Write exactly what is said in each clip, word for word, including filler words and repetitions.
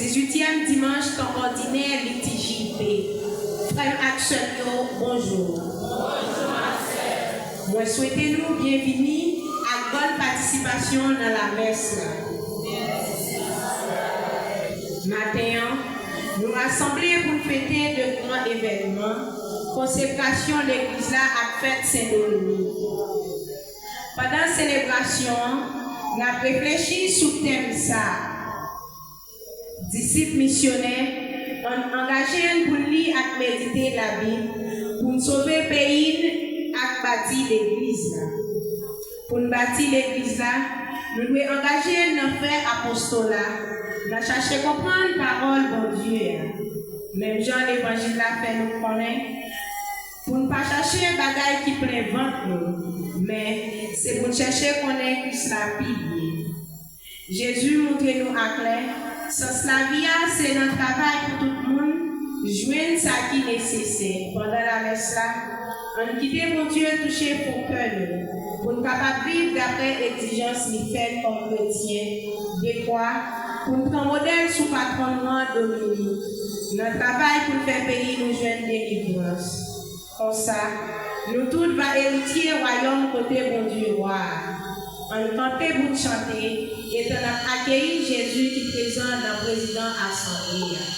Dizuityèm dimanch tan òdinè litiji P. Frè m ak sè m yo, bonjou. Mwen swete nou byenvini ak bòn patisipasyon nan lamès la. Maten an, nou rasanble pou n fete de gran evènman, konsekrasyon legliz la ak fèt Sen Dominik. Pandan selebrasyon an, n ap reflechi sou tèm sa a. Disip misyonè, ann angaje n pou n li ak medite Labib, pou n sove peyi n ak bati legliz la. Pou n bati legliz la, nou dwe angaje n nan fè apostola, nan chache konprann pawòl Bondye a. Menm jan levanjil la fè nou konnen, pou n pa chache bagay ki plen vant nou, men se pou n chèche konnen Kris la pi byen. Jezi montre nou aklè sans lavi a se nan travay pou tout moun jwenn sa ki nesesè. Pandan lamès la, ann kite Bondye touche fon kè nou, pou n kapab viv dapre egzijans li fè n kòm kretyen, dekwa pou n pran modèl sou patwon nou an, Dominik, nan travay pou n fè peyi nou jwenn delivrans. Konsa, nou tout va eritye wayòm kote Bondye wa a. Ann kanpe pou n chante, etan n ap akeyi Jezi ki prezan nan prezidan asanble a.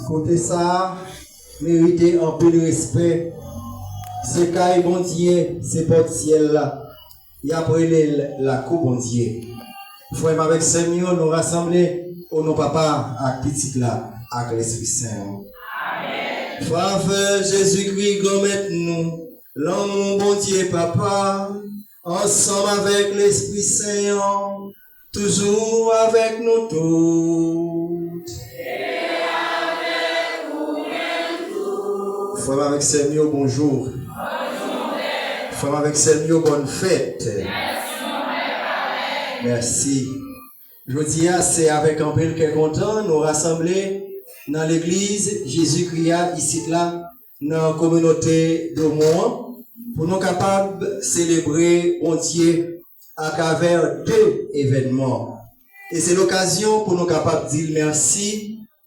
Kote sa a merite anpil respè. Se kay Bondye, se pòt syèl la. Y ap rele l lakou Bondye. Frè m avèk sè m yo, nou rasanble o non Papa ak Pitit la ak Lespri Sen an. Favè Jezikri, Granmèt nou, lanmou Bondye Papa, ansanm avèk Lespri Sen an, toujou avèk nou tout. Frè m avèk sè m yo, bonjou. Frè m avèk sè m yo, bòn fèt. Mèsi. Jodi a, se avèk anpil kè kontan nou rasanble nan legliz Jezikri a isit la, nan kominote Domon an, pou nou kapab selebre Bondye atravè de evènman. E se lokazyon pou nou kapab di l mèsi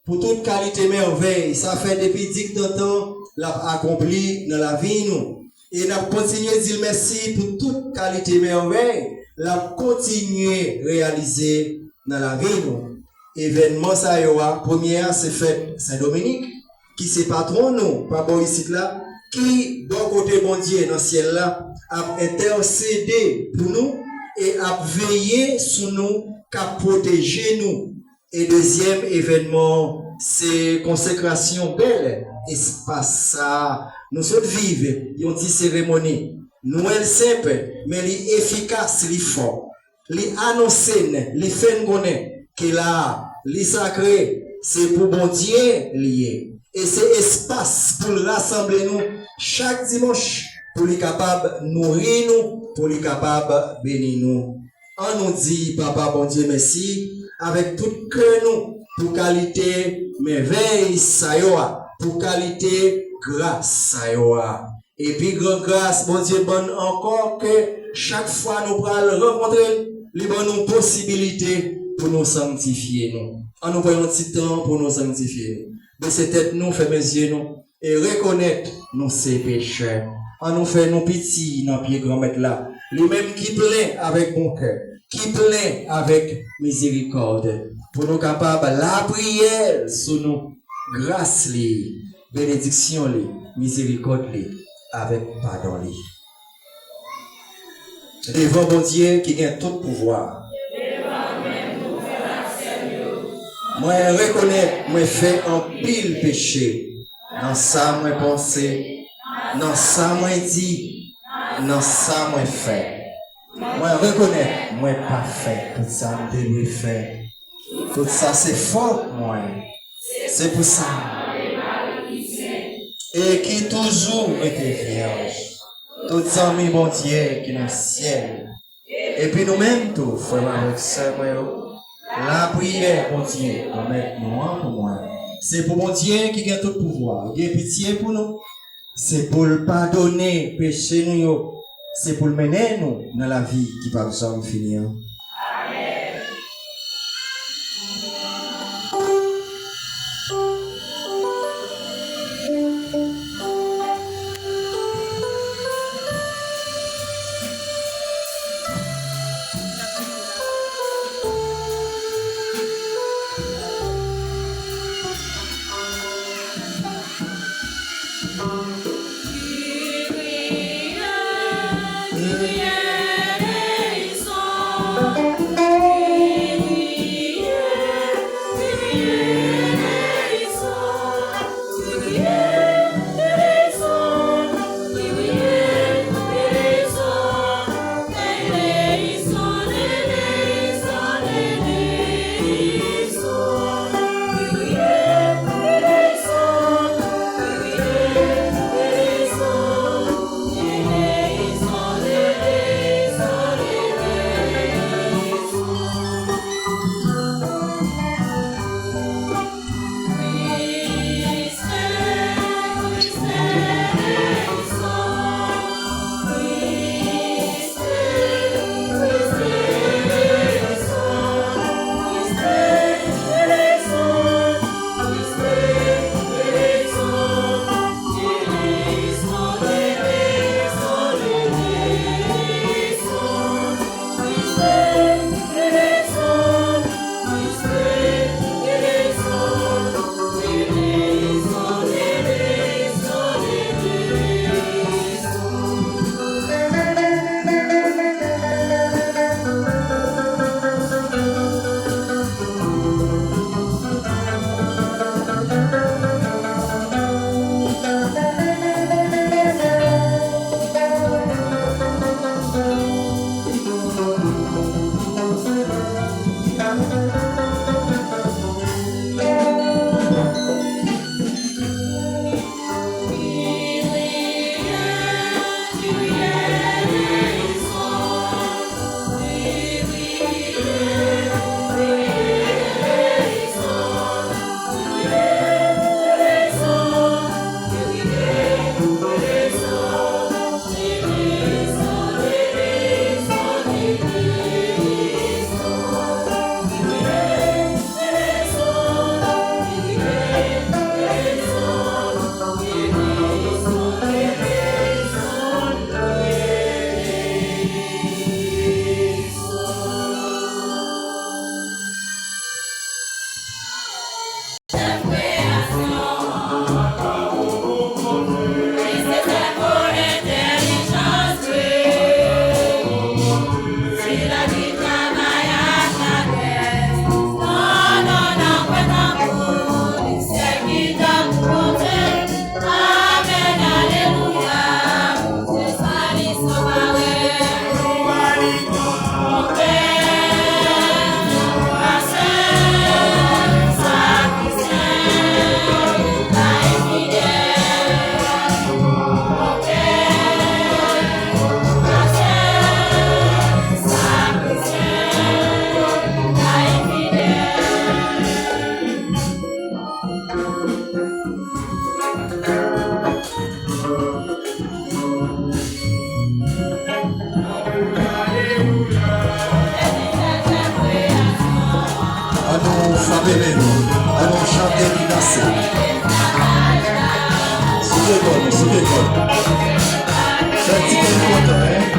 pou tout kalite mèvèy sa fè depi digdantan l ap akonpli nan lavi nou. E n ap kontinye di l mèsi pou tout kalite mèvèy l ap kontinye reyalize nan lavi nou. Evènman sa yo a, premye a se fèt Sen Dominik, ki se patwon nou pa bò isit la, ki bò kote Bondye nan syèl la ap entèsede pou nou e ap veye sou nou, k ap pwoteje nou. E dezyèm evènman, se konsekrasyon bèl espas sa a. Nou sot viv yon ti seremoni. Nou wè l senp, men li efikas, li fò. Li anonse n, li fè n konnen ke la a, li sakre, se pou Bondye li ye. E se espas pou l rasanble nou chak dimanch, pou li kapab nouri nou, pou li kapab beni nou. An nou di Papa Bondye mèsi avèk tout kè nou pou kalite mèvèy sa yo a, pou kalite gras sa yo a. E pi gran gras Bondye ban n ankò, ke chak fwa nou pral rankontre l, li ban nou posibilite pou nou sanktifye nou. An nou pran yon ti tan pou nou sanktifye nou. Bese tèt nou, fèmen zye nou, e rekonèt nou se pechè. An nou fè nou piti nan pye Granmèt la, li menm ki plen avèk bon kè, ki plen avèk mizerikòd, pou nou kapab lapriyè l sou nou, gras li, benediksyon li, mizerikòd li, avèk padon li. Devan Bondye ki gen tout pouvwa, mwen rekonèt mwen fè anpil peche nan sa mwen panse, nan sa mwen di, nan sa mwen fè. Mwen rekonèt mwen pa fè tout sa m te dwe fè. Tout sa se fòt mwen. Se pou sa. E ki toujou rete vyèj. Tout zanmi Bondye ki nan syèl. Epi nou menm tou, frè m avèk sè mwen yo, lapriyè Bondye pwomèt nou an pou mwen. Se pou Bondye ki gen tout pouvwa, gen pitye pou nou. Se pou l padone peche nou yo. Se pou l mennen nou nan lavi ki p ap janm fini an. Ann nou frape men nou. Ann nou chante epi danse. Souke kò nou, souke kò nou. Fè ti kè nou kontan, en.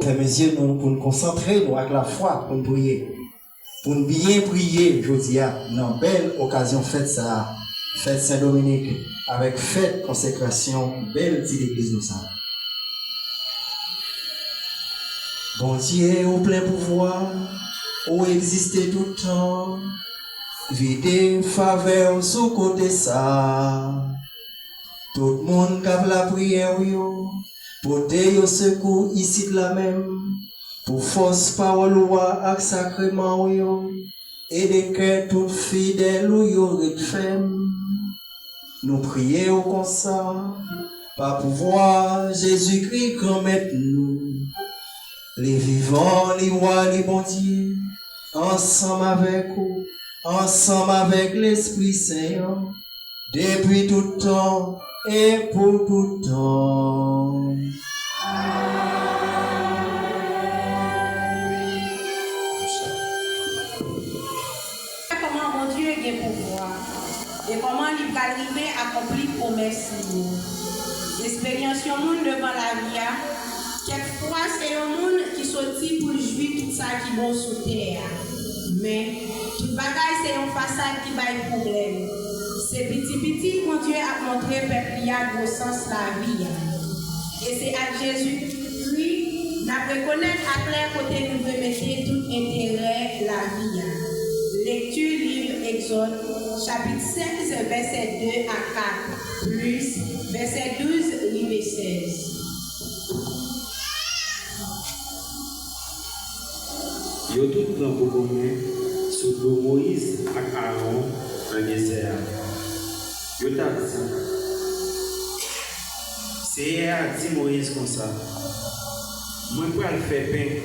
Fèmen zye nou pou n konsantre nou ak lafwa pou n priye. Pou n byen priye jodi a nan bèl okazyon fèt sa a, fèt Sen Dominik, avèk fèt konsekrasyon bèl ti legliz nou sa a. Bondye, ou plen pouvwa, ou egziste tout tan, vide favè w sou kote sa a. Tout moun k ap lapriyè w yo, pote yo sekou isit la menm, pou fòs pawòl ou a ak sakreman w yo, ede kè tout fidèl ou yo ret fèm. Nou priye w konsa, pa pouvwa Jezikri, Granmèt nou. Li vivan, li wa, li Bondye, ansanm avèk ou, ansanm avèk Lespri Sen an, depi tout tan e pou tout tan. Kòman Bondye gen pouvwa e kòman li pral rive akonpli pwomès li yo. Esperyans yon moun devan lavi a, kèk fwa se yon moun ki soti pou l jwi tout sa ki bon sou tè a. Men, tout bagay se yon fasad ki bay pwoblèm. Se piti piti Bondye ap montre pèp li a gwosans lavi a. E se ak Jezikri n ap rekonèt aklè kote nou dwe mete tout enterè lavi a. Lekti liv Egzòd, chapit sèz, vèsè de a kat, plis vèsè douz rive sèz. Yo tout pran kokonnen sou do Moyiz ak Aawon nan dezè a. Yo t ap di, Seyè a di Moyiz konsa, Mwen pral fè pen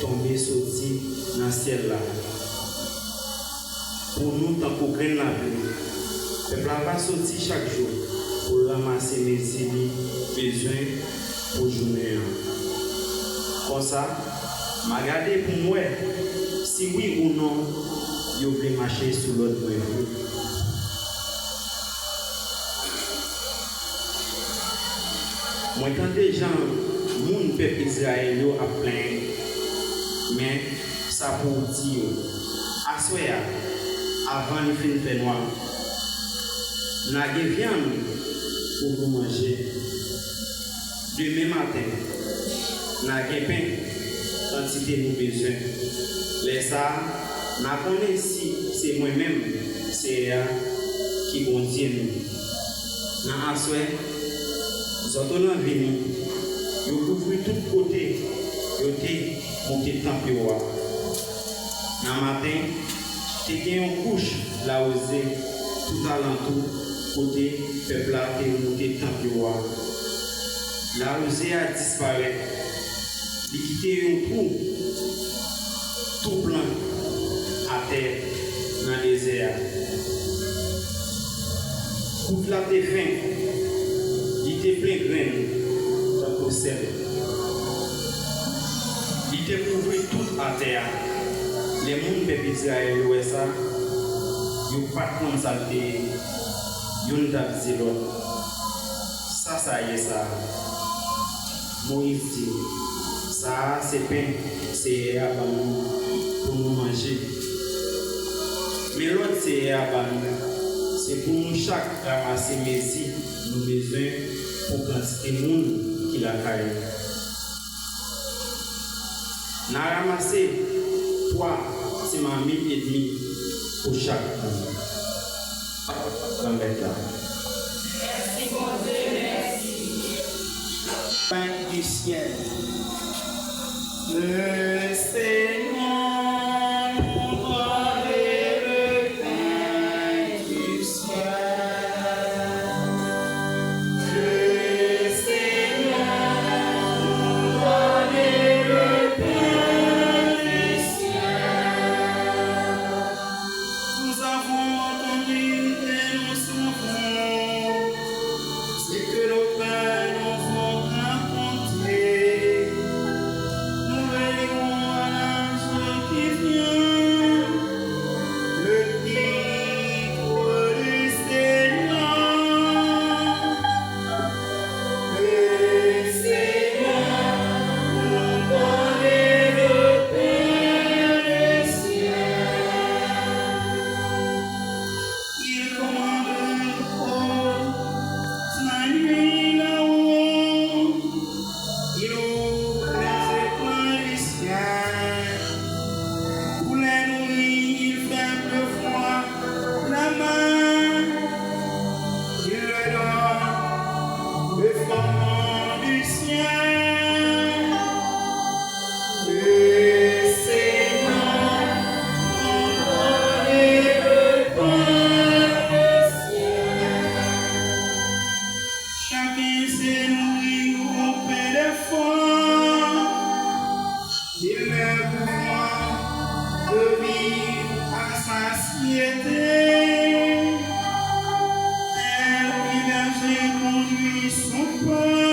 tonbe soti nan syèl la pou nou tankou grenn lapli. Pèp la va soti chak jou pou l ranmase mezi li bezwen pou jounen an. Konsa, m a gade pou m wè si wi ou non yo vle mache sou lòd mwen vre. Mwen tande jan moun pèp Izrayèl yo ap plenyen, men sa pou w di yo, aswè a, avan li fin fènwa, n a gen vyann pou nou manje. Demen maten, n a gen pen kantite nou bezwen. Lè sa a, n a konnen si se mwen menm, Seyè a, ki Bondye nou. Nan aswè, zòtonan vini, yo kouvri tout kote yo te moute tanp yo a. Nan maten, te gen yon kouch lawouze tout alantou kote pèp la te moute tanp yo a. Lawouze a disparèt. Li kite yon twou tou blan atè nan dezè a. Kout la te fen, li te plen grenn tankou sèl. Li te kouvri tout atè a. Lè moun pèp Izrayèl yo wè sa, yo pa t konn sa l te ye. Youn t ap di lòt, "Sa sa ye sa a?" Moyiz di, "Sa a se pen Seyè a ban nou pou nou manje. Men lòd Seyè a ba nou, se pou nou chak ranmase mezi nou bezwen pou kantite moun ki lakay nou." N a ranmase twa ti mamit edmi pou chak moun. Granmèt la. Mèsi, Bondye, mèsi. Pain du ciel. Le Seigneur nous donne le pain du ciel. Le Seigneur nous donne le pain du ciel. Nous avons entendu et nous savons ce que nos pères nous ont raconté. Nous veillerons à la joie qui vient. Le titre du Seigneur. Le Seigneur nous donne le pain du ciel. Il commande aux anges là-haut, il ouvre les étoiles du ciel. Pour les nourrir, il fait pleuvoir la manne, il leur donne le fondement du ciel. Le Seigneur nous donne le pain du ciel. Chacun se nourrit au pain des fois. Il leur pourvoit de vivre à satiété. Tel un berger conduit son peuple.